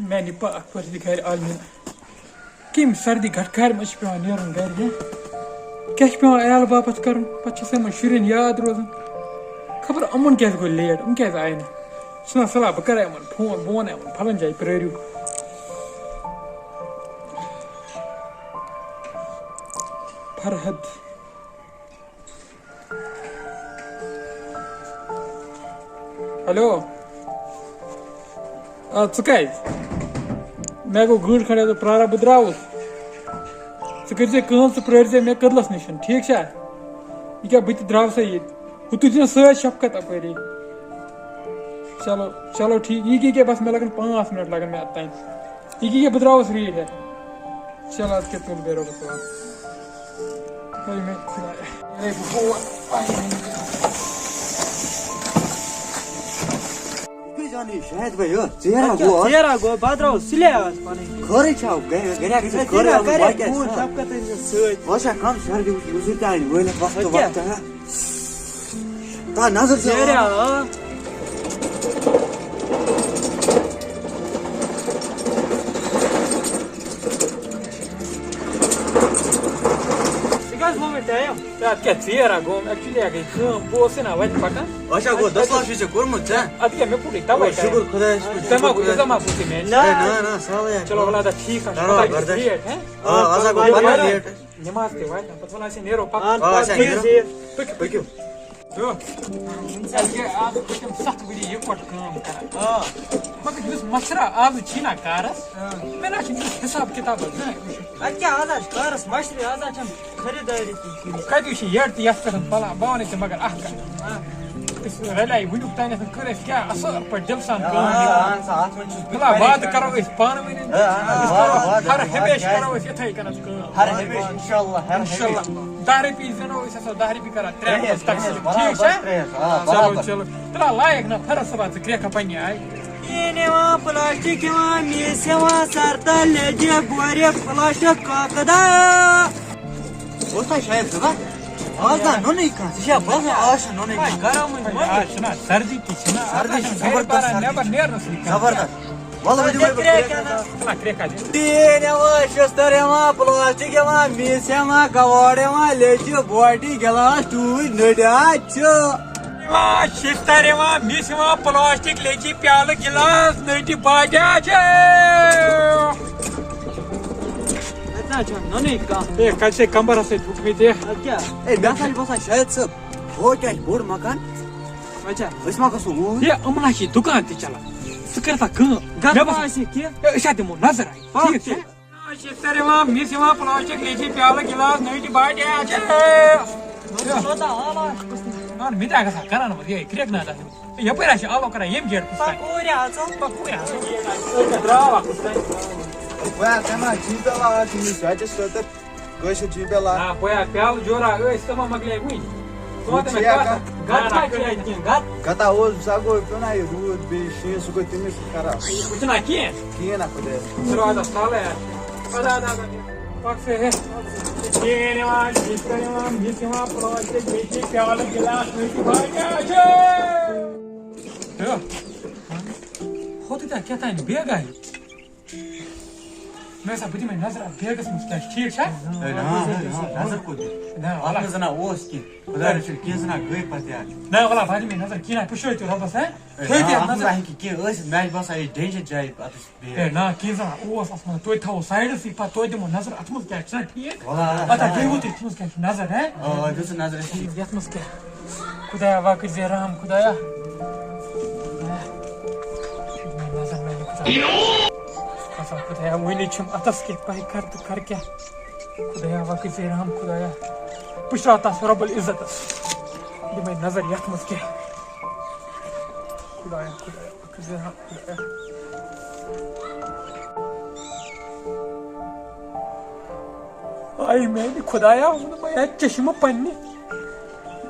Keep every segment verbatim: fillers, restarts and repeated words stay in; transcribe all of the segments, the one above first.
میانہِ پاک پٲرۍ گرِ عالمیٖن، کَمہِ سردی گٹہٕ کارِ منٛز چھُ پٮ۪وان نیرُن گرِ، ہہ؟ کیٛاہ چھُ پٮ۪وان عیال باپتھ کرُن؟ پتہٕ چھُ آسان یِمن شُرٮ۪ن یاد روزان۔ خبر یِمن کیٛازِ گوٚو لیٹ، یِم کیٛازِ آیہِ نہٕ؟ چھُنہ صلاح، بہٕ کرے یِمن فون، بہٕ وَنہٕ یِمن، فلٲنۍ جایہِ پرٛٲرِو۔ فرحت۔ ہیلو۔ آ، ژٕ کَتہِ؟ مےٚ گوٚو گٲنٛٹہٕ کھنٛڈ یَتھ پرٛاران، بہٕ درٛاوُس۔ ژٕ کٔرۍ زِ کٲم، ژٕ پرٛٲرۍ زِ مےٚ کٔدلَس نِش، ٹھیٖک چھا؟ یہِ کیٛاہ، بہٕ تہِ درٛاوسَے ییٚتہِ۔ ہُہ تُلۍ زِ سۭتۍ شفقت اَپٲری۔ چلو، چلو ٹھیٖک، یہِ کیٛاہ کیٛاہ، بَس مےٚ لَگَن پانٛژھ مِنَٹ لَگَن مےٚ اَتھ تام۔ یہِ کیٛاہ کیٛاہ، بہٕ درٛاوُس ریٖڈ ہٮ۪تھ۔ چلو، اَدٕ کیٛاہ، تُل، بیٚہہ رۄبَس حوالہٕ۔ ہے مےٚ خۄدایا۔ ہے بہٕ گوٚوُس۔ ہے۔ یہِ کٔہۍ زانہِ یہِ شاہد بھائی، ہو؟ ژیر ہا اَدٕ کیٛاہ، گوٚو آز۔ ژیر ہا گوٚو، بہٕ درٛاوُس سُلے آز پَنٕنۍ کِنۍ۔ خٲرٕے چھا؟ گَرِ، گَرِ، گَرِ ہے، چھا؟ ژےٚ خٲرٕے چھا آمُت، گَرِ باقٕے فون، چھا؟ شفقت أنۍ زِ سۭتۍ۔ وۄنۍ چھا کَم شہر دیُت، یُس یہِ تہِ اَنہِ وٲلِتھ وقتہٕ اَدٕ کیٛاہ؟ وقتہٕ، ہا؟ تا نظر ژےٚ ژیر ہا، آ۔ ژےٚ کیٛازِ لوٚگ مےٚ ٹایم؟ ہے، اَتھ کیٛاہ ژیر ہا گوٚو؟ Actually ہا گٔے کٲم، بہٕ اوسُے نہ وَتہِ پَکان۔ اچھا، گوٚو، دٔسلَب چھُے ژےٚ کوٚرمُت، ژےٚ؟ اَدٕ کیٛاہ، مےٚ کوٚرُے تَوَے او، شُکُر ٹایم۔ خۄدایَس کُن، ژےٚ ما شُکُر کوٚر، ژےٚ ما خۄدایَس کوٚر ژےٚ مےٚ؟ کُن۔ ہے، نہ، نہ، سہلٕے ہا۔ چلو، وَلہٕ، اَدٕ ٹھیٖک ہا چھُ، کرو پَتہٕ گژھِ برداشت۔ لیٹ، ہے؟ آ، آز ہا گوٚو پَتہٕ لیٹ۔ نٮ۪ماز تہِ واتہِ نہ، پَتہٕ وَلہٕ، اَسہِ نیرو پَتہٕ۔ آ، اَسہِ ہا نیرو۔ پٔکِو، پٔکِو۔ یو۔ اَسہِ گٔے آز پٔتِم سَتھ ؤری یِکوَٹہٕ کٲم کران۔ آ۔ مگر یُس مَشرا آز چھی نہ کارَس، آ۔ مےٚ نہ چھُنہٕ یُس حِساب کِتاب حظ نہ وٕچھُن۔ اَدٕ کیٛاہ، آز حظ چھِ کارَس مَشرِ، آز حظ چھَنہٕ خریٖدٲری تہِ کِہیٖنۍ۔ کَتہِ وٕچھِ یٔڈ تہِ یَتھ پٮ۪ٹھ پَلہ، بہٕ وَنَے ژےٚ مگر اَکھ کَتھ۔ آ۔ أسۍ رَلے وٕنیُک تانٮ۪تھ کٔر اَسہِ کیٛاہ اَصٕل پٲٹھۍ دِلہٕ سان کٲم۔ آ، اَہَن سا، اَتھ منٛز چھُس بہٕ تہِ واریاہ وعدٕ کَران۔ کَرو أسۍ پانہٕ ؤنۍ۔ آ، اَہَن سا، أسۍ کَرو وعدٕ، وعدٕ، ہر وعدٕ ہمیشہِ کیٛازِ؟ کَرو أسۍ یِتھَے کٔنَتھ کٲم۔ ہر ہمیشہِ، اِنشاءاللہ، ہر اِنشاءاللہ۔ ہمیشہِ۔ دَہ رۄپیہِ زینو أسۍ ہسا دَہ رۄپیہِ کران ترٛےٚ ہَتھ ترٛےٚ ہَتھ، تقسیٖم۔ برابر ٹھیٖک چھا؟ ترٛےٚ ہَتھ، آ، چلو، برابر۔ چلو۔ ترٛا لایق نہ فرس صٲبا ژٕ کرٛیکھ پننہِ آیہِ۔ ٹیٖن یِوان، پلاسٹک یِوان، میٖس یِوان، سرتہ لیٚجہِ، بورِ، پلاسٹک کاکدا۔ اوس تۄہہِ شاید ضوٚرتھ؟ آز نہ نوٚنُے کانٛہہ، ژٕ چھا باسان آز چھُ نوٚنُے کانٛہہ؟ گرم وۄنۍ آز چھُنہ سردی تہِ چھِنہ، آز سردی چھِ چھُنہ گرِ زبردست باران سردی۔ نٮ۪بر نیرنَسٕے کانٛہہ۔ زبردست۔ وَلہٕ ؤلِو، ژےٚ ؤلِو، کرٛیکھ ؤلِو۔ اَنان؟ نہ، کرٛیکھ اَنہِ۔ ٹیٖن یِوان، شِستٕر یِوان، پلاسٹک یِوان، میٖس یِوان، گواڑ یِوان، لیٚجہِ، باٹی، گِلاس، ٹوٗپۍ، نٔٹۍ، اَتھ چھُ۔ یِوان، شِستٕر یِوان، میٖس یِوان، پلاسٹک، لیٚجہِ، پیالہٕ، گِلاس، نٔٹۍ، باٹہِ، اَتھ چھُ۔ اَتہِ نہ چھُ نوٚنُے کانٛہہ۔ ہے، کَتہِ چھے کمبرَس سۭتۍ تھوٚکمُت یہِ؟ اَدٕ کیٛاہ؟ ہے، مےٚ سا چھُ باسان شاید صٲب، ہُہ کیٛاہ چھُ بوٚڑ مکان۔ اچھا۔ أسۍ ما گژھو اوٗرۍ؟ ہے، یِمَن ہا چھِ یہِ دُکان تہِ چلان۔ ژٕ کر تھا کٲم۔ گژھ مےٚ ما باسان آسہِ کینٛہہ۔ ہے، أسۍ ہا دِمو نظر اَتہِ۔ پَکھ ٹھیٖک ژٕ۔ چھا؟ شِستٕر یِوان، میٖس یِوان، پلاسٹک، لیٚجہِ، پیالہٕ، گِلاس، نٔٹۍ، باٹہِ، اچھا۔ نہ، مےٚ تہِ ہا گژھان کران وۄنۍ یِہوٚے کرٛٮ۪کھ نہ تَتھ۔ یَپٲرۍ ہا چھِ آلو کران ییٚمہِ گیٹہٕ کُس تام۔ پَکھ اورٕ اَژو۔ پَکھ اورٕ اَژو۔ أسۍ کیٛاہ درٛاو اَکھ کُس تام۔ وۄنۍ ہا ژےٚ ما چھُے بٮ۪لان اَتھ یِمَن سویٹَس خٲطرٕ؟ کٲشِر چھُے بٮ۪لان۔ آ، بیا، پیالہٕ جورا ٲسۍ، تِمو مۄکلے وٕنۍ۔ ژٕ وَن تہٕ مےٚ وٕچھِیا کَتھ؟ کانٛہہ؟ گَتہٕ چھا کھیٚنۍ کِنہٕ گَتہٕ؟ گَتہٕ اوس، سُہ گوٚو پیوٚن یہِ روٗد، بیٚیہِ شیٖن، سُہ گوٚو تَمے سۭتۍ خراب۔ وٕچھ نا کینٛہہ؟ کِہیٖنۍ نہ خۄدایَس۔ ژٕ روزَکھ سالے اَتھ۔ اَدٕ، اَدٕ، اَدٕ، اَدٕ۔ پَک سا ہے۔ کِہیٖنۍ یِوان، بِسکِٹ یِوان، مِس یِوان، پلاسٹِک، بیٚیہِ چھِ پیالہٕ، گِلاس، نٔٹۍ، باقٕے چھِ۔ ہیو۔ ہُتھ کیٛاہ، کیٛاہ تام بیگ آیہِ؟ مےٚ سا، بہٕ دِمے نظر اَتھ بیگَس منٛز کیٛاہ چھُ، ٹھیٖک چھا؟ ہے، نہ، ہے، نہ، نظر کوٚت دِمہٕ؟ نہ، اَتھ وَلہٕ۔ منٛز نہ اوس کینٛہہ۔ خۄدا رٔچھِنۍ، کینٛہہ زَن گٔے پَتہٕ یاد۔ نہ، وَلہٕ، بہٕ دِمے نظر، کینٛہہ نہ، پُشرٲیِو تُہۍ رۄبَس، ہے؟ ہے، کھٲلۍ نہ، تہِ اَتھ اَتھ منٛز منٛز۔ آسہِ کینٛہہ، ٲسِتھ، مےٚ آسہِ باسان، یہِ danger جایہِ، اَتھ ٲسۍ بیگ۔ ہے، نہ، کینٛہہ زَن اوس اَتھ منٛز، توتہِ تھاوو سایڈَسٕے، پَتہٕ توتہِ دِمو نظر اَتھ منٛز کیٛاہ چھُ، چھُنہ ٹھیٖک؟ وَلہٕ، اَتھ ہا گٔیوٕ تُہۍ، اَتھ منٛز کیٛاہ چھُ نظر، ہے؟ آ، دِژٕن نظر أسۍ۔ یَتھ منٛز کیٛاہ؟ خۄدایا، وۄنۍ کٔرۍ زِ رحم، خۄدایا۔ خۄدایا۔ نظر میانہِ خۄدایا۔ قسم خۄدایا، وُنہِ چھُم اَتَس کیٛاہ، پَے کَر تہٕ کَر کیٛاہ۔ خۄدایا، وۄنۍ کٔرۍ زِ رحم، خۄدایا۔ پُشراو تَس رۄب العزتَس۔ دِمَے نظر یَتھ منٛز کیٛاہ۔ خۄدایا، خۄدایا، وۄنۍ کٔرۍ زِ رحم، خۄدایا۔ آے میانہِ خۄدایا، ووٚنُم، اے چشمہٕ پننہِ۔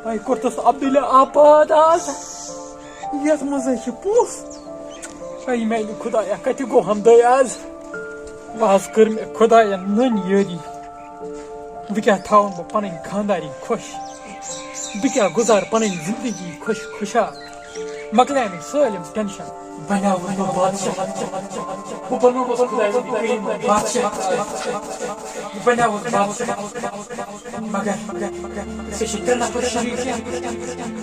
آے کوٚرتُس عبداللہ آباد آز۔ یَتھ منٛز ہے چھِ پوٚژھ۔ اے میانہِ خۄدایا، کَتہِ گوٚو ہمدٲے آز؟ وۄنۍ حظ کٔر مےٚ خۄداین نٔنۍ یٲری۔ بہٕ کیٛاہ تھاوَن بہٕ پنٕنۍ خانٛداری خۄش؟ بہٕ کیٛاہ گُزارٕ پنٕنۍ زندگی خۄش خۄشحال؟ مۄکلیٛاے مےٚ سٲلِم ٹٮ۪نشن۔ بنیووُس بہٕ بادشاہ۔ بہٕ بنووُس خۄداے سُنٛد کریم بادشاہ۔ بہٕ بنیووُس بادشاہ۔ مگر ژےٚ چھِ ترٛےٚ نفر شریٖک،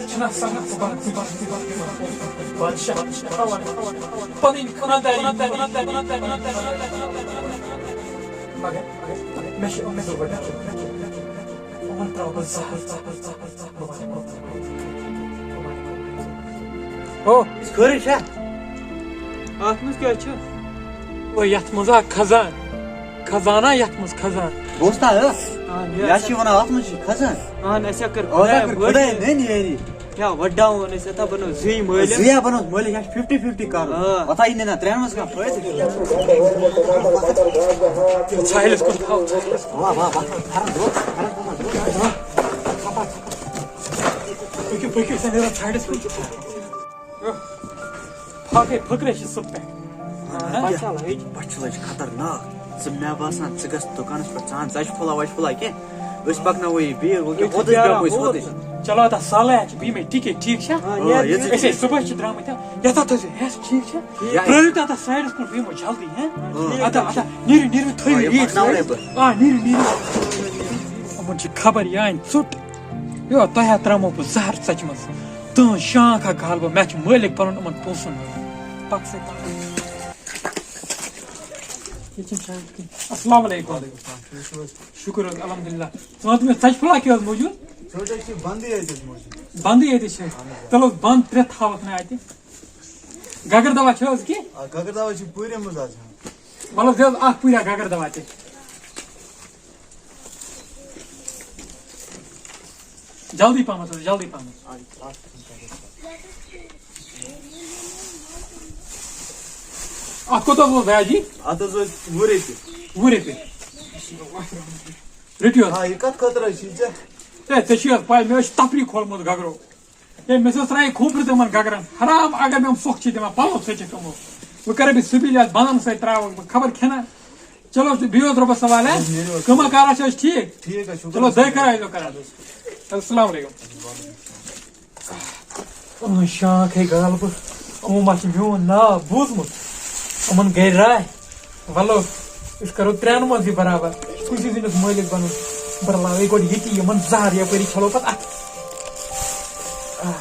چھِنہ سَنان ژٕ بَن، ژٕ بَن، ژٕ بَن، ژٕ بَن بادشاہ۔ پَنٕنۍ خانٛداری۔ مگر مےٚ چھِ أمِس ضروٗرت۔ یِمَن ترٛاوٕ بہٕ زَہر، زَہر، زَہر، زَہر۔ او، خٲرٕے چھا؟ اَتھ منٛز کیٛاہ چھُ؟ او، یَتھ منٛز ہا خزان۔ خزانہ یَتھ منٛز خزان۔ دوستا، ہہ؟ آ، یہِ یا ہسا چھِ وَنان اَتھ منٛز چھِ خزان۔ اَہَن، اَسہِ ہا کٔر آ، خۄدایا خۄدایا مٲلِس۔ نٔنۍ یٲری۔ کیٛاہ وَٹاوُن أسۍ، یَتھ ہا بَنو زٕے مٲلِس۔ زٕیا بَنوس مٲلِس، یہِ چھِ فِفٹی فِفٹی کَرُن۔ آ۔ پَتہٕ یی نہٕ نہ ترٛٮ۪ن منٛز کانٛہہ فٲیدٕ۔ ژھایلَس کُن تھاو، ژھایلَس کُن۔ واہ، واہ، واہ۔ پھَرَن دۄد، پھَرَن کُن دۄد۔ پٔکِو، پٔکِو، أسۍ ہا نیرو سایڈَس کُن۔ پھاکَے پھٔکرَے چھِ سُہ پٮ۪ٹھ۔ ہاں، ہاں۔ پَتہٕ چھا لٔج؟ پَتہٕ چھِ لٔج خطرناک۔ ژٕ مےٚ باسان، ژٕ گژھ دُکانَس پٮ۪ٹھ، ژٕ اَن ژَچہِ پھوٚلہ وَچہِ پھوٚلہ کینٛہہ۔ أسۍ پَکناوو یہِ بیٚیہِ، وۄنۍ کیٛاہ، أسۍ چھِ اوٚتَس بیٚہمو پیاران أسۍ اوٚتَس۔ اوٚت۔ چلو، اَتھ سالے چھِ بیٚیہِ مےٚ ٹِکے، ٹھیٖک چھا؟ ہاں، آ، یہِ ییٚتہِ أسۍ ٲسۍ صُبحَس چھِ درٛامٕتۍ، ہا؟ یَتھ اَتھ ٲسۍ ہٮ۪س، ٹھیٖک چھا؟ یا۔ ترٛٲیِو تہٕ اَتھ سایڈَس کُن، بہٕ یِمو جلدی، ہا؟ آ۔ اَتھ، اَتھ، نیٖرِو، نیٖرِو، تھٲیِو آ، یہِ ییٚتہِ پَکناوَے سایڈَس۔ بہٕ۔ آ، نیٖرِو، نیٖرِو۔ یِمَن چھِ خبر یہِ اَنہِ ژوٚٹ۔ یو، تۄہہِ ہا ترٛامو بہٕ زہر ژَچہِ منٛز۔ تُہٕنٛز شانٛکھ ہا کھالہٕ بہٕ، مےٚ چھُ مٲلِک پَنُن یِمَن پونٛسَن ہُنٛد۔ پَک سا، پَک۔ ییٚتہِ چھِنہٕ شانٛکھ کِہیٖنۍ۔ السلام علیکُم۔ وعلیکُم السلام، ٹھیٖک چھِو حظ؟ شُکُر حظ، الحمدللہ۔ ژٕ وَن تہٕ مےٚ، ژَچہِ پھوٚلہ کیٛاہ حظ موٗجوٗد؟ ژوٚٹ حظ چھِ بنٛدٕے ییٚتہِ حظ موٗجوٗد۔ بنٛدٕے ییٚتہِ چھِ؟ اَہَن حظ۔ تَلہٕ حظ بنٛد ترٛےٚ تھاوَکھ نہٕ اَتہِ۔ گَگَر دَوا چھِ حظ کینٛہہ؟ آ، گَگَر دَوا چھِ پوٗرٕ منٛز آز ہٮ۪وان۔ مطلب، دِ حظ اَکھ پوٗرٕ گَگَر دَوا تہِ۔ جلدی پَہمَتھ حظ، جلدی پَہمَتھ۔ اَتھ کوٗتاہ حظ اوس دَیا جی؟ اَتھ حظ ٲسۍ وُہ رۄپیہِ۔ وُہ رۄپیہِ۔ رٔٹِو حظ۔ آ، یہِ کَتھ خٲطرٕ حظ چھِ ژےٚ؟ ہے، ژےٚ چھِ حظ پَے، مےٚ حظ چھِ تفریٖق کھولمُت گَگرو۔ ہے، مےٚ حظ ترٛایہِ کھوٗپرٕ تِمَن گَگرَن۔ حرام، اگر مےٚ یِم سۄکھ چھِ دِوان، پَلو ژٔٹِکھ یِمو۔ وۄنۍ کَرٕ بہٕ سُہ بِل یَتھ بَنَن سۭتۍ ترٛاوَکھ بہٕ، خبر کھٮ۪نا۔ چلو، بِہِو حظ رۄبَس حوالہٕ، ہہ؟ نیٖرِو حظ۔ کٲمہ کارا چھِ حظ ٹھیٖک؟ ٹھیٖک حظ، شُکر چلو، حظ۔ دۄیہِ خٲرا ییٖزیو کَران۔ السلام علیکُم۔ اَہَن شانٛکھ ہے غالبہٕ، یِمو ما چھُ میون ناو بوٗزمُت؟ یِمَن گٔے راے۔ وَلو، أسۍ کَرو ترٛٮ۪ن منٛز یہِ برابر۔ کُسی زٔنِس مٲلِک بَنُن۔ بہٕ رَلاوٕ یہِ گۄڈٕ ییٚتی یِمَن زَہر، یَپٲری چھَلو پَتہٕ اَتھٕ۔ آہ۔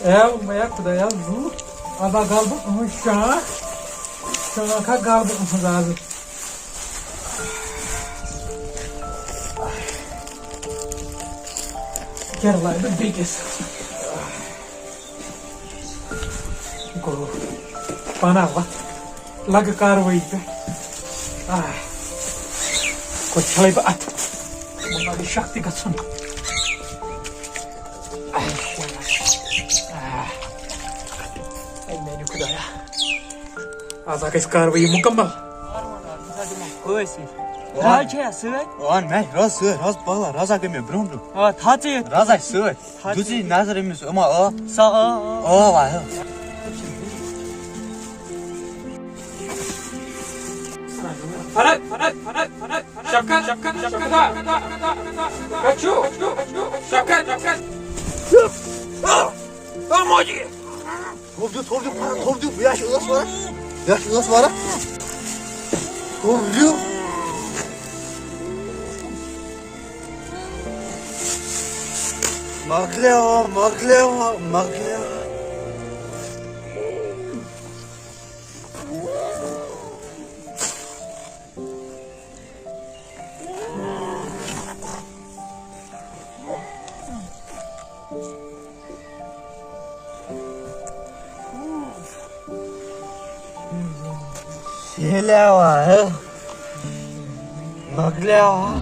اے، اے خۄدایا، زُو۔ اَز ہا گَلہٕ بہٕ أہٕنٛز شانٛکھ۔ شانٛکھ ہا گَلہٕ بہٕ أہٕنٛز آزٕ۔ کیٛاہ رَلاوٕ بہٕ بیٚکِس؟ گوٚو۔ پَناہ وَتھ۔ لَگہٕ کاروٲیی پٮ۪ٹھ۔ آہ۔ گۄڈٕ چھَلَے بہٕ اَتھٕ۔ وۄنۍ لاگہِ شَکھ تہِ گژھُن۔ آہ۔ آہ۔ اے میٛانہِ خۄدایا۔ آز ہا گژھِ کاروٲیی مُکمل۔ ٲسۍ۔ راز چھےٚ سۭتۍ؟ آ، مےٚ چھِ راز سۭتۍ، راز پَگہہ، راز ہا گٔے مےٚ برٛونٛہہ برٛونٛہہ۔ آ، تھاو ژٕ یہِ۔ راز آسہِ سۭتۍ۔ دُژٕے نظر أمِس، أما آ؟ سا آ، آ۔ آ، وا، آ۔ فرق، فرق، فرق، فرق، فرق۔ شکر، شکر، شکر۔ کچھو، شکر، شکر۔ آ، موجی۔ تھوٚپ دیُت، تھوٚپ دیُت، تھوٚپ دیُت، یا چھِ ٲس وَران، یا چھِ ٲس وَران۔ تھوٚپ دیُت۔ مۄکلیو، مۄکلیو، مۄکلیو۔ سیلیوا، ہہ؟ مۄکلیوا؟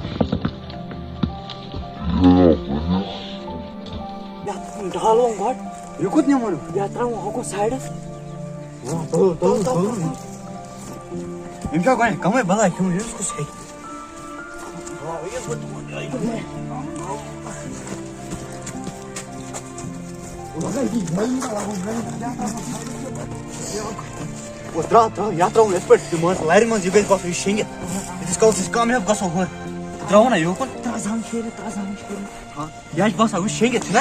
یَتھ ڈالوم گۄڈٕ۔ یہِ کوٚت نِمون؟ یَتھ ترٛاوُن ہُہ گوٚو سایڈَس۔ آ، تُل، تُل، تُل۔ یِم چھا گۄڈٕ کَمٕے بَلاے کھیوٚمُت، ییٚمِس کُس ہیٚکہِ؟ او، ترٛاو، ترٛاو، یَتھ ترٛاوُن یِتھ پٲٹھۍ، ژٕ مان ژٕ لَرِ منٛز، یہِ گژھِ باسُن، یہِ شیٚنگِتھ۔ ییٖتِس کالَس أسۍ کامیاب گژھو ہورٕ۔ ترٛاوو نا یوکُن؟ ترٛاو زَنٛگ شیٖرِتھ، ترٛاو زَنٛگ شیٖرِتھ۔ ہاں، یہِ حظ چھِ باسان، وٕچھ، شیٚنگِتھ چھُنہ؟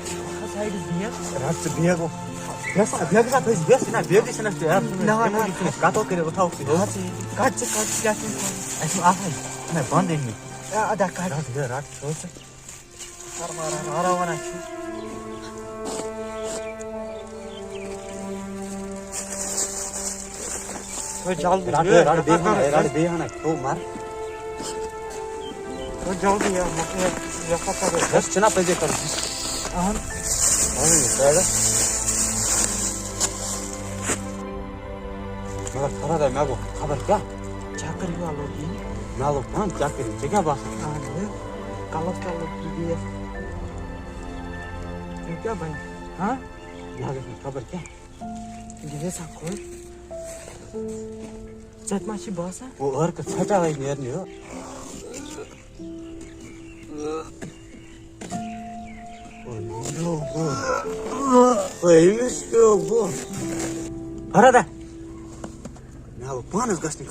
سایڈس بیگ۔ رٹ ژٕ بیگ۔ بیگ سا، بیگ سا تھٲیزِ، بیگ سا نہ، بیگ سا نہ، ژٕ یار، نہ، نہ۔ یِمو یہِ ژٕ کَتو کٔرِتھ، بہٕ تھاوَکھ ژٕ ہیوٚر۔ کَتھ ژٕ، کَتھ ژٕ، کیٛاہ چھُ؟ اَسہِ چھُ آسان، نہ، بنٛد أنمٕتۍ۔ اے، ادا کَتھ۔ رٹ، یہِ رٹ، ژٕ ہیوٚر ژٕ۔ کر ماران، ماران ونان چھُ۔ ہے، جلدی، رٹ، ہے، رٹ، بیٚیہِ ہنا، رٹ، بیٚیہِ ہنا، تو مر۔ ہے، جلدی، یا، مۄکلہِ، یا، پتہٕ کر۔ بس، چھُنہ پٔزے کرُن۔ اہن۔ اہن، سایڈس۔ مگر خبر ہے، مےٚ گوٚو خبر کیٛاہ۔ چکر ہیوٗ لوٚگ یہِ۔ مےٚ لوٚگ پانہٕ چکر، ژےٚ کیٛاہ باسان؟ اہن، ہے، کلس کیٛاہ لوٚگ یہِ بیٚیِس؟ ژےٚ کیٛاہ بنہِ؟ ہاں؟ مےٚ گژھِ نہٕ خبر کیٛاہ۔ یہِ گژھِ سا خۄش۔ ژےٚ تہِ ما چھی باسان؟ او، ٲرکہٕ ژھٹا لگہِ نیرنہِ ہو۔ او، یہِ کیٛاہ گوٚو؟ او، أمِس کیٛاہ گوٚو؟ فرحت ہا؟ مےٚ ہاو پانَس گژھنٕے